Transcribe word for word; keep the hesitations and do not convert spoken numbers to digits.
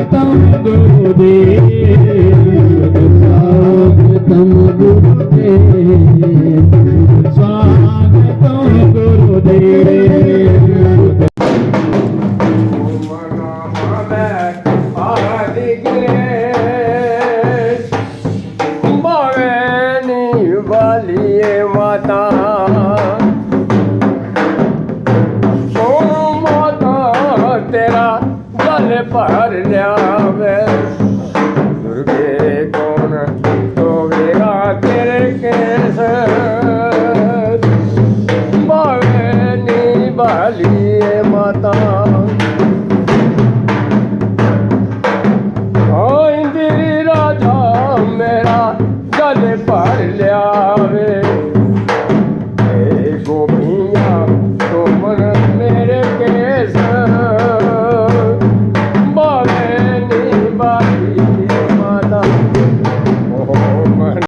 स्वागतम गुरुदेव, स्वागतम गुरुदेव, स्वागतम गुरुदेव। बावे नी बालिए माता, ओ माता तेरा गल भर ल्यावे। दुर्गे